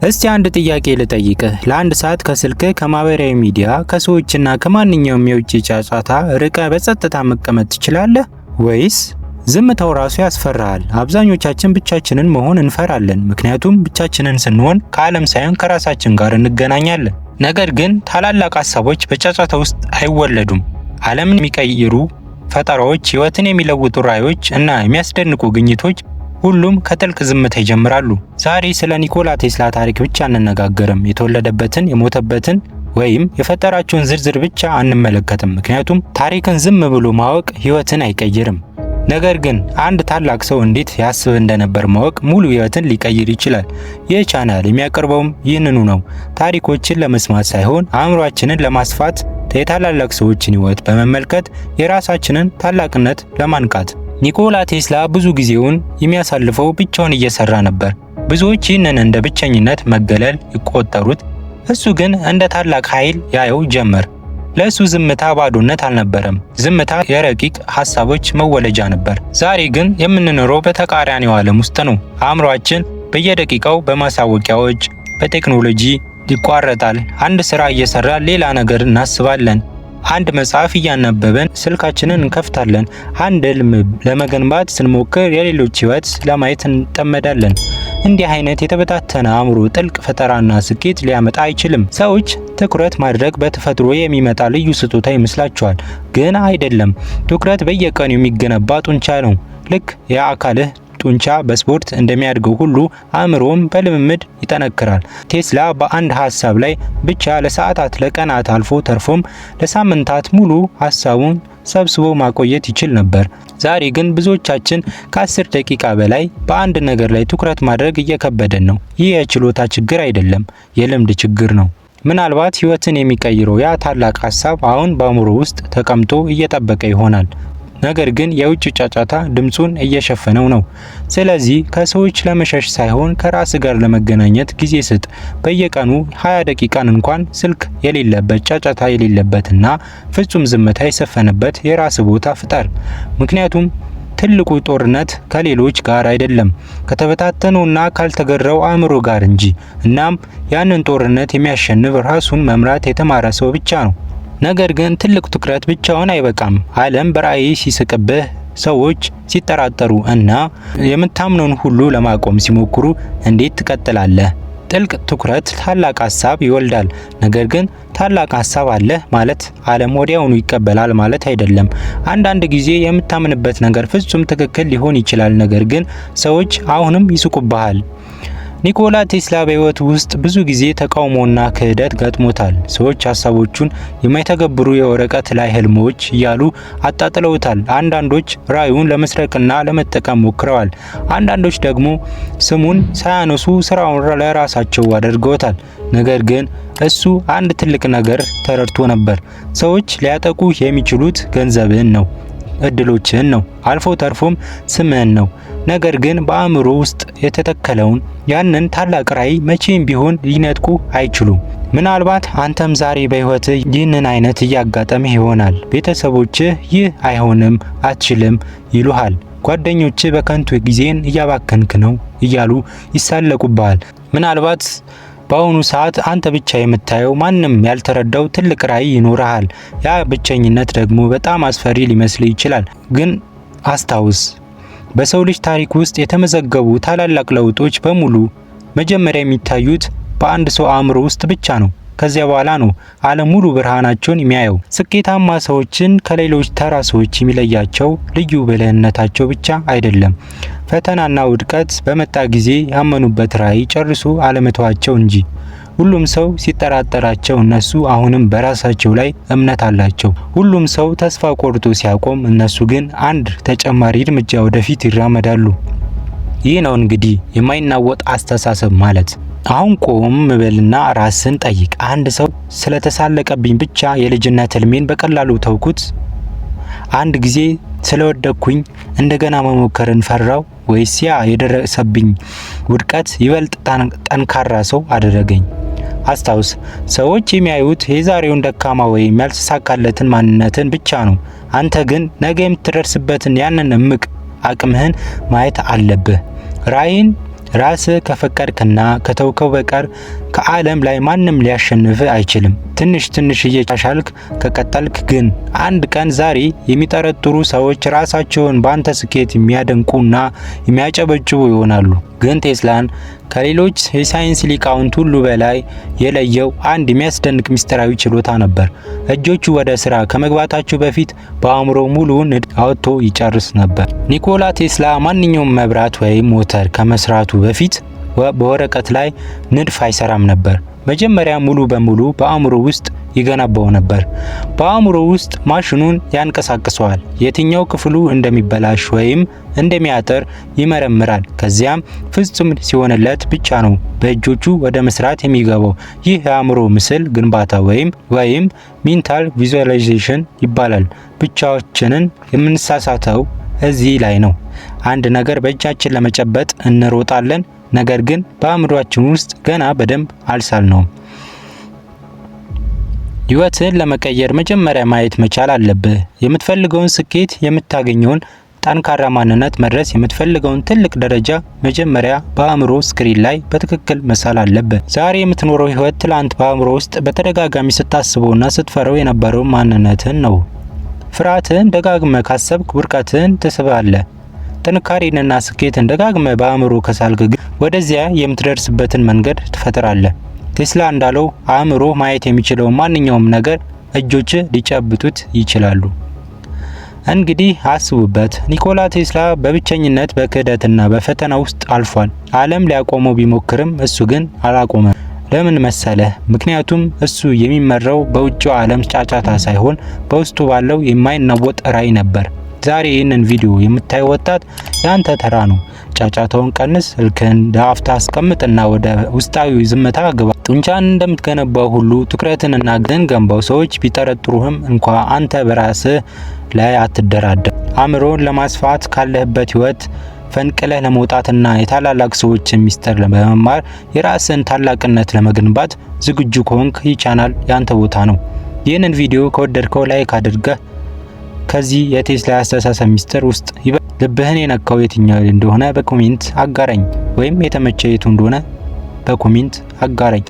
እስቲ አንድ ጥያቄ ልጠይቅህ። ለአንድ ሰዓት ከስልክህ፣ ከማህበራዊ ሚዲያ፣ ከሰዎችና ከማንኛውም የውጭ ጫጫታ ርቀህ በጸጥታ መቀመጥ ትችላለህ ወይስ ዝምታው ራሱ ያስፈራሃል? አብዛኞቻችን ብቻችንን መሆን እንፈራለን። ምክንያቱም ብቻችንን ስንሆን ከዓለም ሳይሆን ከራሳችን ጋር እንገናኛለን። ነገር ግን ታላላቅ ሀሳቦች በጫጫታ ውስጥ አይወለዱም። ዓለምን የሚቀይሩ ፈጠራዎች፣ ሕይወትን የሚለውጡ ራዕዮች እና የሚያስደንቁ ግኝቶች ሁሉም ከጥልቅ ዝምታ ይጀምራሉ። ዛሬ ስለ ኒኮላ ቴስላ ታሪክ ብቻ አንነጋገርም። የተወለደበትን፣ የሞተበትን ወይም የፈጠራቸውን ዝርዝር ብቻ አንመለከትም። ምክንያቱም ታሪክን ዝም ብሎ ማወቅ ሕይወትን አይቀይርም። ነገር ግን አንድ ታላቅ ሰው እንዴት ያስብ እንደነበር ማወቅ ሙሉ ሕይወትን ሊቀይር ይችላል። ይህ ቻናል የሚያቀርበውም ይህንኑ ነው። ታሪኮችን ለመስማት ሳይሆን አእምሯችንን ለማስፋት፣ የታላላቅ ሰዎችን ሕይወት በመመልከት የራሳችንን ታላቅነት ለማንቃት። ኒኮላ ቴስላ ብዙ ጊዜውን የሚያሳልፈው ብቻውን እየሰራ ነበር። ብዙዎች ይህንን እንደ ብቸኝነት፣ መገለል ይቆጠሩት፣ እሱ ግን እንደ ታላቅ ኃይል ያየው ጀመር። ለእሱ ዝምታ ባዶነት አልነበረም። ዝምታ የረቂቅ ሐሳቦች መወለጃ ነበር። ዛሬ ግን የምንኖረው በተቃራኒው ዓለም ውስጥ ነው። አእምሯችን በየደቂቃው በማሳወቂያዎች፣ በቴክኖሎጂ ይቋረጣል። አንድ ስራ እየሰራ ሌላ ነገር እናስባለን። አንድ መጽሐፍ እያነበብን ስልካችንን እንከፍታለን። አንድ ህልም ለመገንባት ስንሞክር የሌሎች ህይወት ለማየት እንጠመዳለን። እንዲህ አይነት የተበታተነ አእምሮ ጥልቅ ፈጠራና ስኬት ሊያመጣ አይችልም። ሰዎች ትኩረት ማድረግ በተፈጥሮ የሚመጣ ልዩ ስጦታ ይመስላቸዋል፣ ግን አይደለም። ትኩረት በየቀኑ የሚገነባ ጡንቻ ነው። ልክ የአካልህ ጡንቻ በስፖርት እንደሚያድገው ሁሉ አእምሮም በልምምድ ይጠነክራል። ቴስላ በአንድ ሀሳብ ላይ ብቻ ለሰዓታት፣ ለቀናት፣ አልፎ ተርፎም ለሳምንታት ሙሉ ሀሳቡን ሰብስቦ ማቆየት ይችል ነበር። ዛሬ ግን ብዙዎቻችን ከ10 ደቂቃ በላይ በአንድ ነገር ላይ ትኩረት ማድረግ እየከበደን ነው። ይህ የችሎታ ችግር አይደለም፣ የልምድ ችግር ነው። ምናልባት ህይወትን የሚቀይረው ያ ታላቅ ሀሳብ አሁን በአእምሮ ውስጥ ተቀምጦ እየጠበቀ ይሆናል። ነገር ግን የውጭ ጫጫታ ድምጹን እየሸፈነው ነው። ስለዚህ ከሰዎች ለመሸሽ ሳይሆን ከራስ ጋር ለመገናኘት ጊዜ ስጥ። በየቀኑ 20 ደቂቃን እንኳን ስልክ የሌለበት፣ ጫጫታ የሌለበትና ፍጹም ዝምታ የሰፈነበት የራስ ቦታ ፍጠር። ምክንያቱም ትልቁ ጦርነት ከሌሎች ጋር አይደለም፣ ከተበታተነውና ካልተገራው አእምሮ ጋር እንጂ። እናም ያንን ጦርነት የሚያሸንፍ ራሱን መምራት የተማረ ሰው ብቻ ነው። ነገር ግን ትልቅ ትኩረት ብቻውን አይበቃም። ዓለም በራእይ ሲስቅብህ፣ ሰዎች ሲጠራጠሩ እና የምታምነውን ሁሉ ለማቆም ሲሞክሩ እንዴት ትቀጥላለህ? ጥልቅ ትኩረት ታላቅ ሀሳብ ይወልዳል። ነገር ግን ታላቅ ሀሳብ አለህ ማለት ዓለም ወዲያውኑ ይቀበላል ማለት አይደለም። አንዳንድ ጊዜ የምታምንበት ነገር ፍጹም ትክክል ሊሆን ይችላል፣ ነገር ግን ሰዎች አሁንም ይስቁብሃል። ኒኮላ ቴስላ በሕይወቱ ውስጥ ብዙ ጊዜ ተቃውሞና ክህደት ገጥሞታል። ሰዎች ሀሳቦቹን የማይተገብሩ የወረቀት ላይ ህልሞች እያሉ አጣጥለውታል። አንዳንዶች ራዕዩን ለመስረቅና ለመጠቀም ሞክረዋል። አንዳንዶች ደግሞ ስሙን ሳያነሱ ስራውን ለራሳቸው አድርገውታል። ነገር ግን እሱ አንድ ትልቅ ነገር ተረድቶ ነበር። ሰዎች ሊያጠቁ የሚችሉት ገንዘብህን ነው፣ እድሎችህን ነው፣ አልፎ ተርፎም ስምህን ነው። ነገር ግን በአእምሮ ውስጥ የተተከለውን ያንን ታላቅ ራዕይ መቼም ቢሆን ሊነጥቁ አይችሉም። ምናልባት አንተም ዛሬ በሕይወትህ ይህንን አይነት እያጋጠመህ ይሆናል። ቤተሰቦችህ ይህ አይሆንም፣ አትችልም ይሉሃል። ጓደኞችህ በከንቱ ጊዜን እያባከንክ ነው እያሉ ይሳለቁብሃል። ምናልባት በአሁኑ ሰዓት አንተ ብቻ የምታየው፣ ማንም ያልተረዳው ትልቅ ራዕይ ይኖርሃል። ያ ብቸኝነት ደግሞ በጣም አስፈሪ ሊመስል ይችላል። ግን አስታውስ፣ በሰው ልጅ ታሪክ ውስጥ የተመዘገቡ ታላላቅ ለውጦች በሙሉ መጀመሪያ የሚታዩት በአንድ ሰው አእምሮ ውስጥ ብቻ ነው። ከዚያ በኋላ ነው ዓለም ሙሉ ብርሃናቸውን የሚያየው። ስኬታማ ሰዎችን ከሌሎች ተራ ሰዎች የሚለያቸው ልዩ ብልህነታቸው ብቻ አይደለም፣ ፈተናና ውድቀት በመጣ ጊዜ ያመኑበት ራዕይ ጨርሶ አለመተዋቸው እንጂ። ሁሉም ሰው ሲጠራጠራቸው እነሱ አሁንም በራሳቸው ላይ እምነት አላቸው። ሁሉም ሰው ተስፋ ቆርጦ ሲያቆም እነሱ ግን አንድ ተጨማሪ እርምጃ ወደፊት ይራመዳሉ። ይህ ነው እንግዲህ የማይናወጥ አስተሳሰብ ማለት። አሁን ቆም በልና ራስን ጠይቅ። አንድ ሰው ስለተሳለቀብኝ ብቻ የልጅነት ህልሜን በቀላሉ ተውኩት? አንድ ጊዜ ስለወደቅኩኝ እንደገና መሞከርን ፈራው? ወይስ ያ የደረሰብኝ ውድቀት ይበልጥ ጠንካራ ሰው አደረገኝ? አስታውስ፣ ሰዎች የሚያዩት የዛሬውን ደካማ ወይም ያልተሳካለትን ማንነትን ብቻ ነው። አንተ ግን ነገ የምትደርስበትን ያንን እምቅ አቅምህን ማየት አለብህ። ራዕይን ራስህ ከፈቀድክና ከተውከው በቀር ከዓለም ላይ ማንም ሊያሸንፍህ አይችልም። ትንሽ ትንሽ እየቻሻልክ ከቀጠልክ ግን አንድ ቀን ዛሬ የሚጠረጥሩ ሰዎች ራሳቸውን በአንተ ስኬት የሚያደንቁና የሚያጨበጭቡ ይሆናሉ። ግን ቴስላን ከሌሎች የሳይንስ ሊቃውንት ሁሉ በላይ የለየው አንድ የሚያስደንቅ ምስጢራዊ ችሎታ ነበር። እጆቹ ወደ ስራ ከመግባታቸው በፊት በአእምሮ ሙሉውን ንድፍ አውጥቶ ይጨርስ ነበር። ኒኮላ ቴስላ ማንኛውም መብራት ወይም ሞተር ከመስራቱ በፊት በወረቀት ላይ ንድፍ አይሰራም ነበር። መጀመሪያ ሙሉ በሙሉ በአእምሮ ውስጥ ይገነባው ነበር። በአእምሮ ውስጥ ማሽኑን ያንቀሳቅሰዋል። የትኛው ክፍሉ እንደሚበላሽ ወይም እንደሚያጥር ይመረምራል። ከዚያም ፍጹም ሲሆንለት ብቻ ነው በእጆቹ ወደ መስራት የሚገባው። ይህ የአእምሮ ምስል ግንባታ ወይም mental visualization ይባላል። ብቻችንን የምንሳሳተው እዚህ ላይ ነው። አንድ ነገር በእጃችን ለመጨበጥ እንሮጣለን፣ ነገር ግን በአእምሯችን ውስጥ ገና በደንብ አልሳልነውም። ህይወትህን ለመቀየር መጀመሪያ ማየት መቻል አለብህ። የምትፈልገውን ስኬት፣ የምታገኘውን ጠንካራ ማንነት፣ መድረስ የምትፈልገውን ትልቅ ደረጃ መጀመሪያ በአእምሮ screen ላይ በትክክል መሳል አለብህ። ዛሬ የምትኖረው ህይወት ትላንት በአእምሮ ውስጥ በተደጋጋሚ ስታስበውና ስትፈራው የነበረው ማንነትህን ነው። ፍርሃትህን ደጋግመህ ካሰብክ ውድቀትህን ትስባለህ። ጥንካሬንና ስኬትን ደጋግመህ በአእምሮ ከሳልክ ግን ወደዚያ የምትደርስበትን መንገድ ትፈጥራለህ። ቴስላ እንዳለው አእምሮ ማየት የሚችለው ማንኛውም ነገር እጆች ሊጨብጡት ይችላሉ። እንግዲህ አስቡበት። ኒኮላ ቴስላ በብቸኝነት፣ በክህደትና በፈተና ውስጥ አልፏል። ዓለም ሊያቆመው ቢሞክርም እሱ ግን አላቆመም። ለምን መሰለህ? ምክንያቱም እሱ የሚመራው በውጭው ዓለም ጫጫታ ሳይሆን በውስጡ ባለው የማይናወጥ ራዕይ ነበር። ዛሬ ይህንን ቪዲዮ የምታየው ወጣት ያንተ ተራ ነው። ጫጫታውን ቀንስ፣ ስልክህን ለአፍታ አስቀምጥና ወደ ውስጣዊ ዝምታ ግባ። ጡንቻን እንደምትገነባው ሁሉ ትኩረትንና ግን ገንባው። ሰዎች ቢጠረጥሩህም እንኳ አንተ በራስህ ላይ አትደራደር። አእምሮን ለማስፋት፣ ካለህበት ህይወት ፈንቅለህ ለመውጣትና የታላላቅ ሰዎችን ሚስጥር በመማር የራስን ታላቅነት ለመገንባት ዝግጁ ከሆንክ ይህ ቻናል ያንተ ቦታ ነው። ይህንን ቪዲዮ ከወደድከው like አድርገህ ከዚህ የቴስላ አስተሳሰብ ሚስጥር ውስጥ ልብህን የነካው የትኛው እንደሆነ በ comment አጋራኝ፣ ወይም የተመቸ የቱ እንደሆነ በ comment አጋራኝ።